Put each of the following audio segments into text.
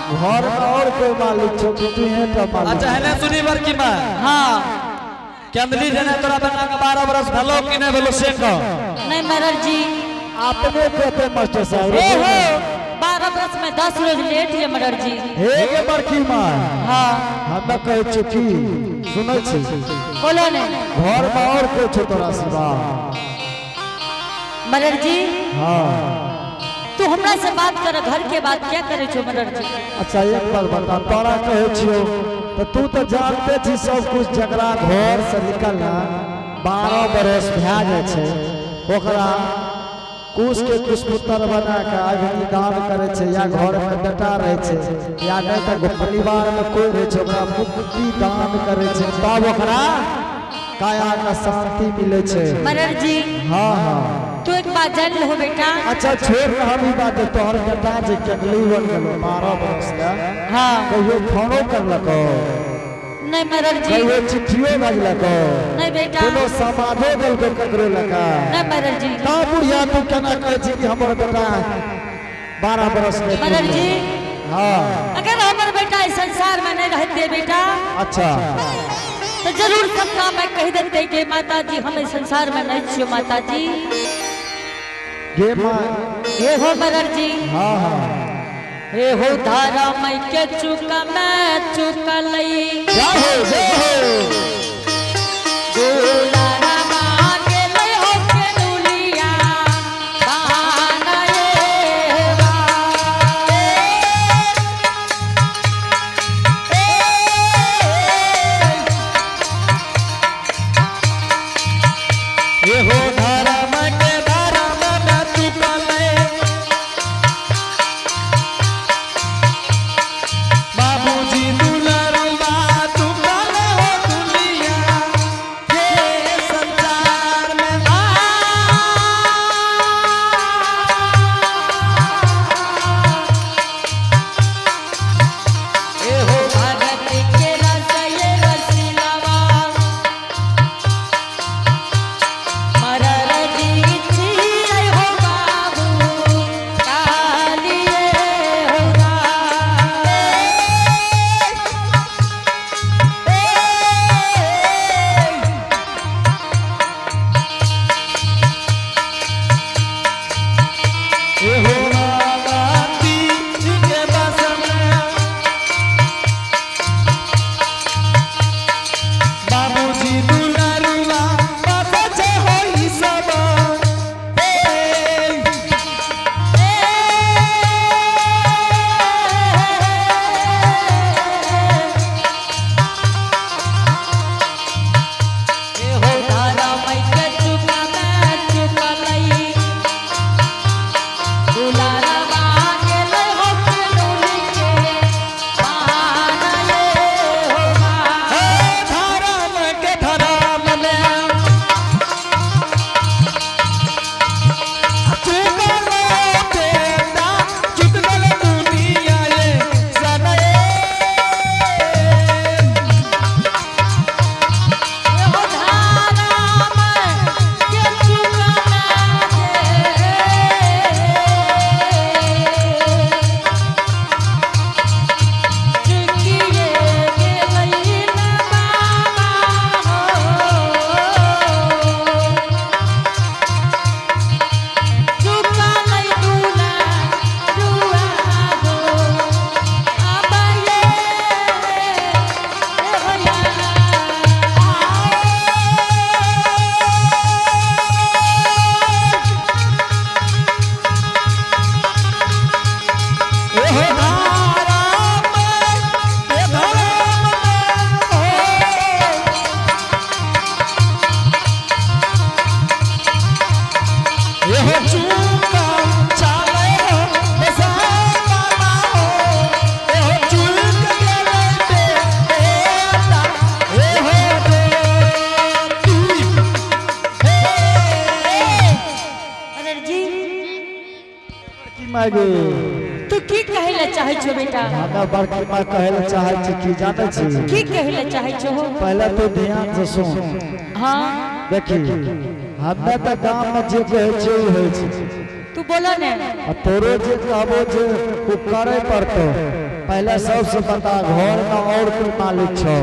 घर में और कोई मालिक छौ कि तू टा मालिक? अच्छा, हेने सुनी बड़की माँ। हाँ। केंदली जने तोरा बेटा के 12 बरस भेलो कि नहीं भेलो से कह। नहीं मरर जी। अपने कहते मास्टर साहब। ए हो, 12 बरस में 10 रोज लेट है मरर जी। हे गे बड़की माँ। हाँ। हम कहै छी की सुनै छी? बोलो ने। घर में और कोई छौ तोरा सिवा? मरर जी। हाँ। तू हमरा से बात कर, घर के बात क्या करे छो मरर जी? अच्छा एक बार बता, तोरा कहै छियो तो तू तो जानते छी सब कुछ, जकरा घर से निकलना 12 बरस भए जाइ छै ओकरा कुश के कुशपुत्र बना के अग्नि दान करे छै, या घर में बेटा रहे छै, या नहीं तो परिवार में कोई रहे छै ओकरा मुक्ति दान करे छै, तब ओकरा काया के शांति मिले छै। मरर जी। हाँ हाँ। तू एक बात जान लो बेटा। अच्छा छोड़ हम ई बात, तोहर बेटा जे केंदली बन गेलो 12 बरस के। हाँ। कहियो फोनो करलको? नहीं मरर जी। कहियो चिट्ठियो भेजलको? नहीं बेटा। कोनो समाधो देलको ककरो लगा? नहीं मरर जी। ता बुढ़िया तू केना कहै छी कि हमर बेटा 12 बरस के? मरर जी। हाँ। अगर हमर बेटा इस संसार में नहीं रहते बेटा। अच्छा। तो जरूर सपना में कह देते कि माता जी हम इस संसार में नहीं छियो माता जी। गे माँ। हे हो मरर जी। हाँ हाँ। हे हो धारा मई के चुका मैं चुका लई। जय हो जय हो। दुलारा मांगे लई हो के दुलिया बाना ये बा। ये हो धारा के धारा में चुका ले बाबूजी दुलरुआ चुकल हो दुनिया के संसार में। ए हो भगत के रस ये रसीलावा मरर जी छी हो बाबू कालिए हो ए हो माती के बस में बाबूजी दुलरुआ बस होई सब। ए हो धारा मई के चुका मैं चुका लई दुलारा मांगे लई हो के डोली के बहाना ये हो माँ। धर्म के धर्म में चुकल बेटा चुकल दुनिया ये सनए। ए हो धारा मई के चुका मैं चुकिए गेलई ना बाबा हो। चुका लई दूला रुआ हो आबाये ए होया। ए हो धारा में के धर्म में हो। ए हो चूका चाले हो बसा बाबा हो। ए हो चूक गेलै बेटा ए हो बेटी। अरे जी। बड़की माय गे। तू की कहै ले चाहै छो बेटा? हमरा बड़की माँ कहै ले चाहै छी की जानै छी? की कहै ले चाहै छो? पहले तो ध्यान से सुन। हाँ। देखी हमे तऽ गाम में जे कहै छै ओ होइ छै। तू बोलो ने। आ तोरो जे कहबो जे ओ करे पड़तो। पहले सबसे बता घर में और कोई मालिक छौ?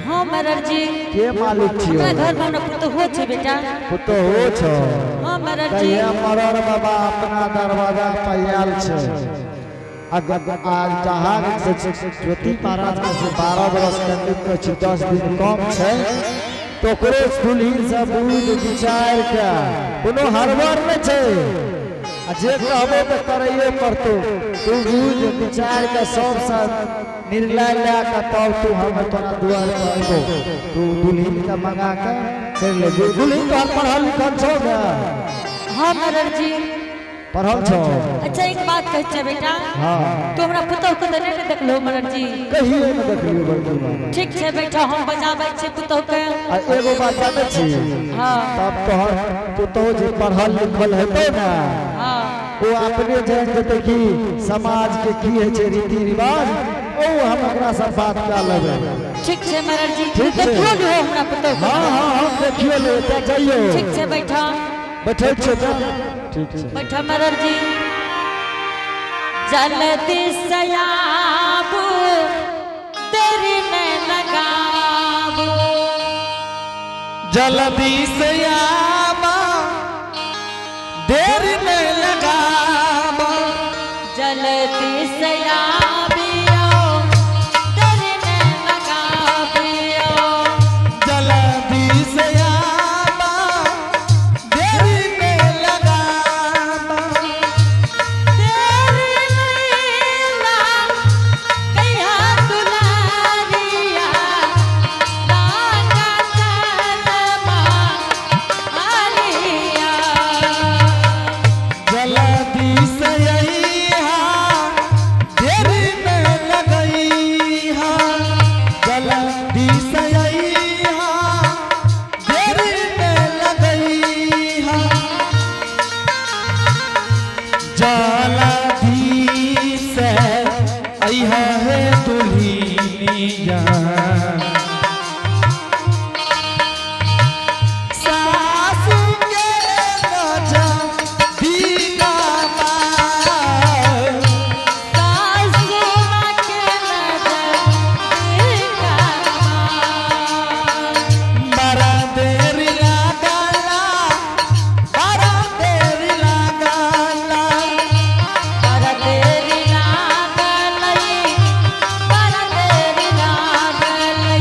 हाँ मरर जी। के मालिक छियो? हमरा घर में हमरा पुतोहु छै बेटा। पुतोहु छौ? हाँ मरर जी। कहिया मरर बाबा अपना दरवाजा पर आयल छै आ जहाँ से ज्योति महाराज के से 12 बरस के छै, 10 दिन कम छै, तो ओकरो दुल्हिन से बुझ विचार के कोनो हड़बड़ नहि छै आ जे कहबो तऽ करैए पड़तौ। तू बुझ विचार के सबसँ निर्णय लए के तब तू हम तोरा दुआर पर अयबो। तू दुल्हिन के मंगा के कर ले। दुल्हिन तोहर पढ़ल लिखल छौ ने? हाँ मरर जी। पढ़ल छौ? अच्छा एक बात कहै छै बेटा। हाँ। तू हमरा पुतोहु के तऽ नहि ने देखलहो मरर जी? कहियो नहि देखलियौ बड़की बाबा। ठीक छै बेटा, हम बजाबै छियै पुतोहु के। आ एगो बात जानै छी? हाँ। तब तोहर पुतोहु जे पढ़ल लिखल हेतौ ने, हाँ, ओ अपने जानि जेतै कि समाज के की होइ छै रीति रिवाज, ओ हम ओकरा से बात कए लेबै। ठीक छै मरर जी। ठीक छै। देखियो लिहो हमरा पुतोहु के। हाँ हाँ, हम देखियो ले तऽ जइयो। ठीक छै बैठा। बैठै छियै तऽ ठीक छै। बैठा मरर जी। जल्दी से आबू, देरी न लगाबू। जल्दी से आबा, देर न लगाबा। जल्दी से आबियो, देरी न लगाबियो। जल्दी से आबा, देर न लगाबा। देरी नैला कहिया दुलारिया, रागा चरमा आलिया। जल्दी से अइहा, देर न लगइहा। जल्दी से अइहा, देर न लगइहा। जल्दी से अइहा हे दुल्हनिया, सासु के नजदीक सासु माँ के नजदीक। बड़ा देर लागला, बड़ा देर लागला। बड़ा देरी लागलै, बड़ा देरी लागलै।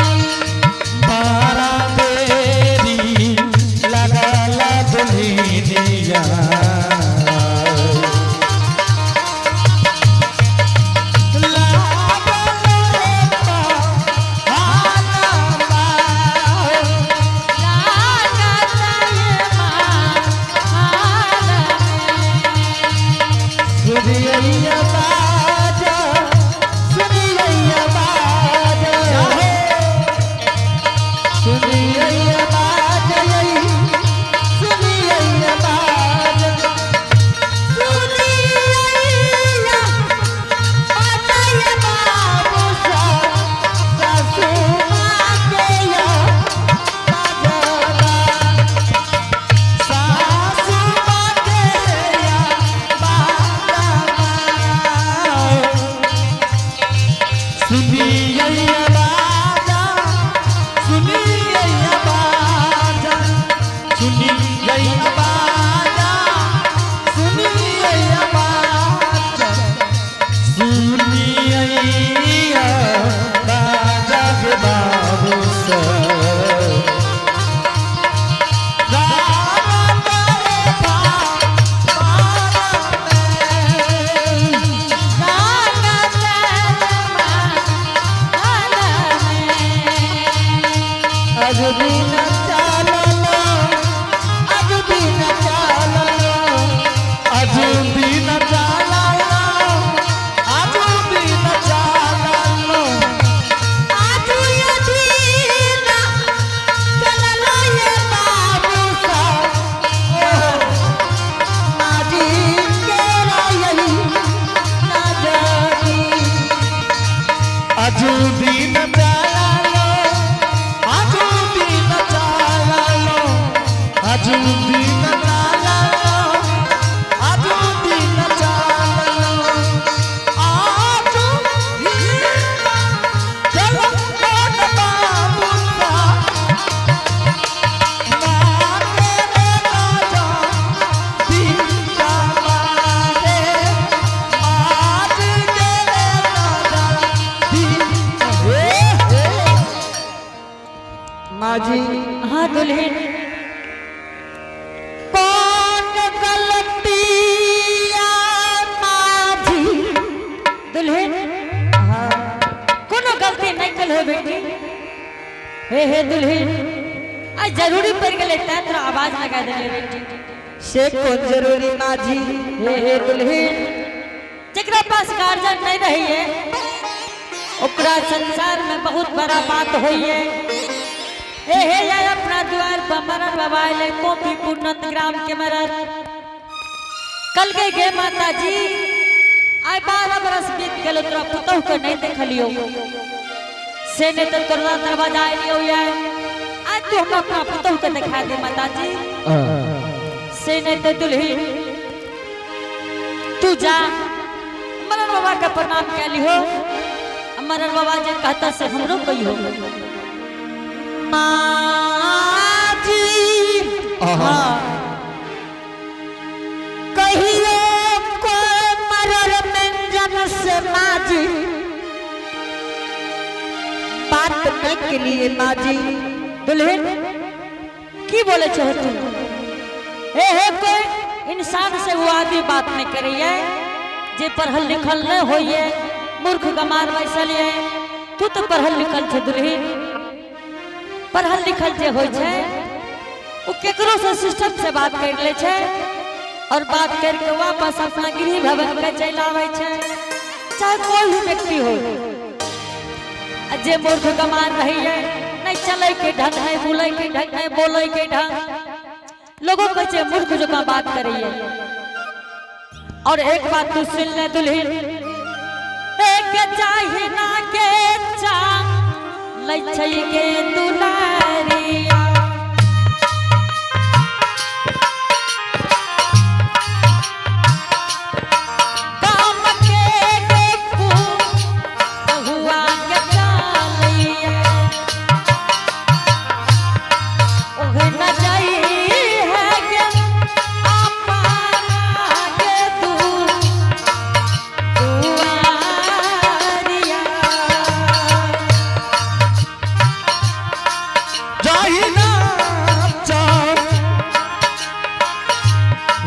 माँ जी। हाँ दुल्हन, कौन गलतिया माझी? दुल्हन, हाँ, कोनो गलती नहीं कल हो बेटी। हे हे दुल्हन, आज जरूरी पड़ गेलै तैं तोरा आवाज लगा देलियै बेटी। से कौन जरूरी माँ जी? हे हे दुल्हन, जकरा पास गार्जियन नहीं रहिए ओकरा संसार में बहुत बड़ा बात होइए। हे हे या अपना द्वार पर मरन बाबा अयलै, गोपीपुर नंदग्राम के मरन। कल गए गे माता जी, आइ 12 बरस बीत गेलो, तोरा पुतहु के नहीं देखलियो, से नहीं तो तोरा दरवाजा अयलियो ये, आज तू हमरा अपना पुतहु के देखा दे माता जी। से नहीं तो दुल्ही तू जा मरन बाबा के प्रणाम कैली हो, मरन बाबा जे कहता से हमरो कहियो। माँ जी, हाँ, कहियो कोई मरर व्यंजन से माँ जी बात नहीं के लिए माँ जी। दुल्हन, की बोले छो तू? हे हे कोई इंसान से वो आदमी बात नहीं करिए जे पढ़ल लिखल नहीं होइए, मूर्ख गमार बैसल ये। तू तो पढ़ल लिखल छे दुल्हन, पढ़ल लिखल जे होइ छै वो केकरो से सिस्टम से बात कर ले छै और बात करके वापस अपना गृह भवन के चलि आबै छै, चाहे कोई भी व्यक्ति हो। आ जे मूर्ख गमार रहिए, नहीं चले के ढंग, नहीं बोले के ढंग, नहीं बोले के ढंग, लोगों को छै मूर्ख जकाँ बात करैए। और एक बात तू सुन ले दुल्हन, एक चाही ना के चा लै छै के दुलारिया, गाम के देखू बहुआ के चालैया, ओहे न जाई है के अपना के तू दुआरिया। जाहि ना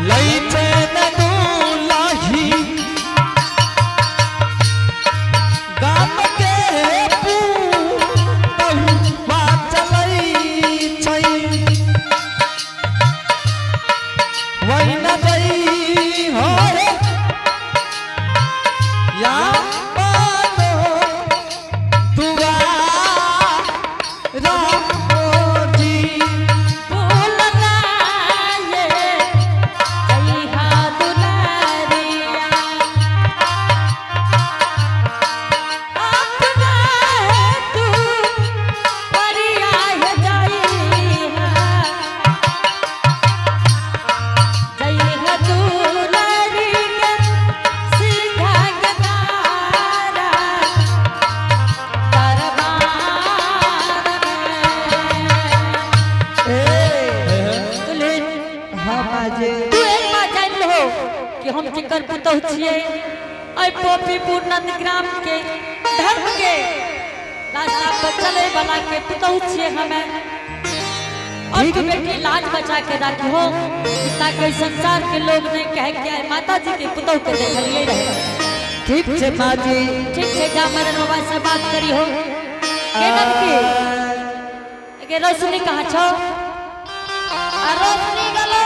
लै छै न दुलाही, गाम के पुतहुआ चलै छै, वही न जई हो या पानो दुआरा जी। फूल लाए जइहा दुलारिया, अपना तू परिया जइहा, जइहा दुलारी के सीधा के तारा दरबार में। दुल्हन, हाँ माँ जी। तू एक बात जान लो कि हम केकर पुतहु छियै, एहि पोपीपुर नंदग्राम के धर्म के रास्ता पर चले वाला के पुतहु छियै हमें। और तू बेटी लाज बचा के रखिहो ताकि संसार के लोग नहीं कहे कि आइ माता जी के पुतहु के देखलिए रहे। ठीक छै माँ जी। ठीक छै, जा मरन बाबा से बात करी हो। के ननकी गे रोशनी कहाँ छौ? आ रोशनी गेलो,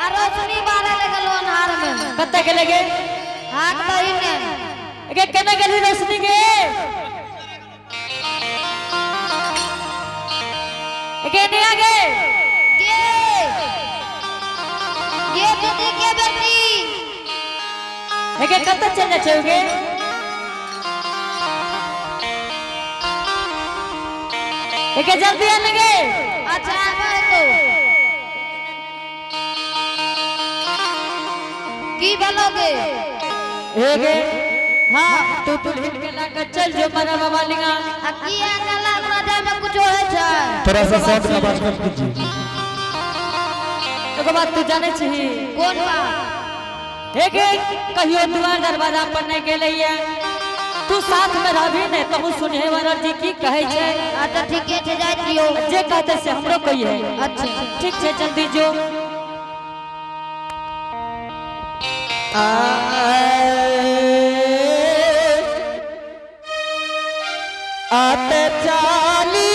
आ रोशनी बारे ले गेलो अन्हार में। कतऽ गेलै गे? हाथ दही ने। गे केना गेली रोशनी गे? गे नहीं आ गे? गे गे दीदी के बेटी। गे कतऽ चल जाइ छौ गे? गे जल्दी आ गे। अच्छा आबै तो की भेलो गे? हे गे, हाँ, तू दुल्हन के लाकर चल जो मरा बाबा लिंगा। आ की आ गेला हमरा जाय में कुछो होइ छै? थोड़ा सा साउंड का आवाज कम कीजिए। एगो बात तू जाने छही? कोन बात? हे गे, कहियो दुआर दरवाजा पर नहीं गेलै ये, तू तू साथ में रहबी ने तहु सुनहे वाला जी की कहै छै। अच्छा, ठीके छै, जाइ छियौ। जे कहते से हमरो कहिए। अच्छा। ठीक छै, जल्दी जो। आते चालिए।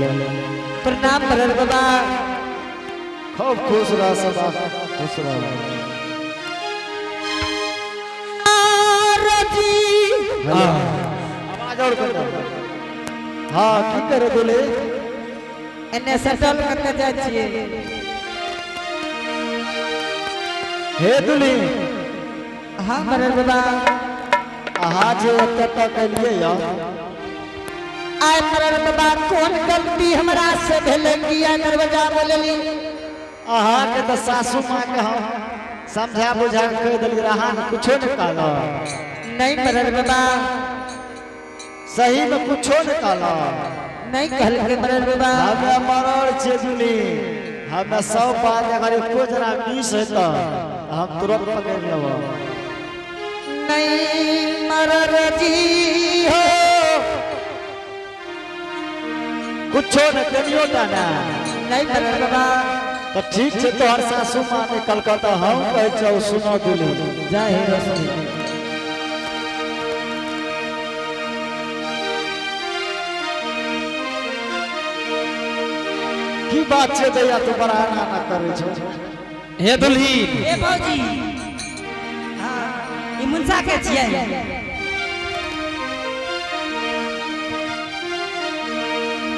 हेलो। प्रणाम मरर बाबा। खूब खुश रह सदा, खुश रह। जी। हेलो, आवाज और कर दो। हाँ, की करे बोले? एने सटल कतऽ जाइ छियै? हे दुली। हाँ मरर बाबा। अहाँ जे एतऽ तक एलियै यऽ। आय मरर बाबा, कोन गलती हमरा से भेलै कि आइ दरवाजा बोलली? अहाँके तऽ सासू माँ के हम समझा बुझा के कहि देलियै, अहाँ कुछो नहि कहलहुँ। नहीं मरर बाबा। सही में कुछो नहि कहलहुँ? नहीं कहलकै मरर बाबा। हमे मरल छियै दुली, हमे 100 बात अगर एको जरा मिस हेतऽ हम तुरंत पकड़ि लेबऽ। नहीं मरर जी हो। कुछो नहि, कनियो टा नहि? नहीं मरर बाबा। तऽ ठीक छै, तोहर सासू माँ नहि कहलकऽ तऽ हम कहै छियौ, सुनो दुली। जय हे रोशनी। की बात छै दैया, तू बड़ा एना एना करै छौ? हे दुल्ही। ए भौजी, ई मुंसा के छियै?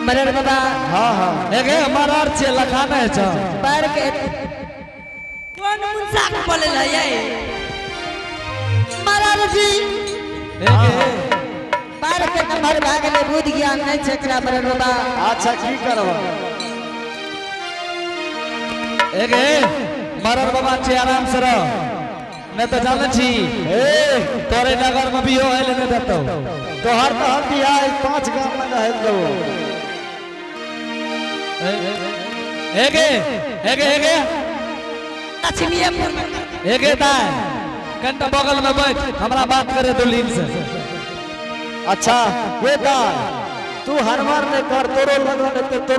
मरर बाबा। हाँ हाँ। एगे मरर छियै, लखा नहि छौ। पैर के। कोन मुंसा के बोलल है? मरर जी। एगे। पैर के नंबर भए गेलै, बुद्धि ज्ञान नहीं छै एकरा मरर बाबा। अच्छा, की करब? एगे मरर बाबा छियै, आराम से रह, नहि तऽ जानै छी ए तोरे नगर में बियो होय नहि देतौ। तोहर तऽ हम बियाह 5 गाम में रहल देबो। एगे एगे एगे। लक्ष्मीपुर में। एगे दाय, कनिटा बगल में बैठ, हमरा बात करे दुल्हीन से। अच्छा ये दाय, तू हरमर नहीं कर, तोरो लगन हेतै तोरो।